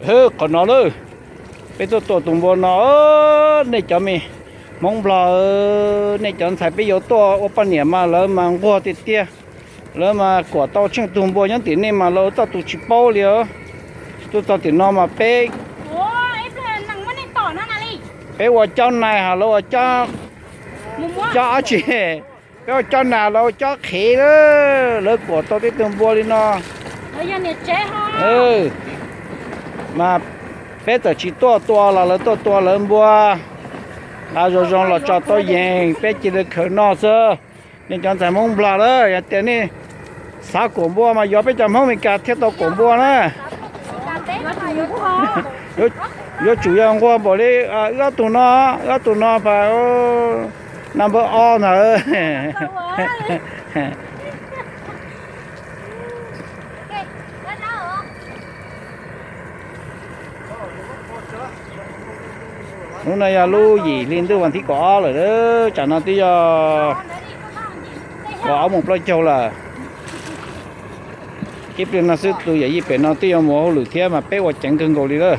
Qhov no lawm, peb tuaj tua tus npua no, nej cov me Hmoob Nplog, nej cov ntxhais peb yuav tuaj ua poj niam mas lawv mas nquag tiag tiag. Lawv mas kuam tau tsheej tug npua nyob tim nej mas lawv txoj tus tsis paub li. Tuaj txog tim no mas peb, peb ua cob nais hos lawv ua cob, cob dab tsi? Peb ua cob nais lawv ua cob qhev, lawv kuam tau tej tug npua li no. Mas peb txawm tsis tuaj tua los lawv tuaj tua lawv npua. Zoo zoo los tso tau yees, peb cia li khaws noj xwb. Nej cov ntxhais Hmoob Nplog lawm, yog tias nej xav kuam npua mas yuav peb cov Hmoob Meskas thiaj tau kuam npua na. Yuav tsum yog nquag npaum li wb ob tug no, wb ob tug no pas number ob ntag. Hnub no yog lub yim hli ntuj vas thib kaum ob lawm, tsam no twb yog kaum ob moos plaub caug lawm. Ib pliag no xwb tus yawm yij pem no twb yuav mus hauj lwm thiab mas peb ua ceev kawg nkaus li lawm.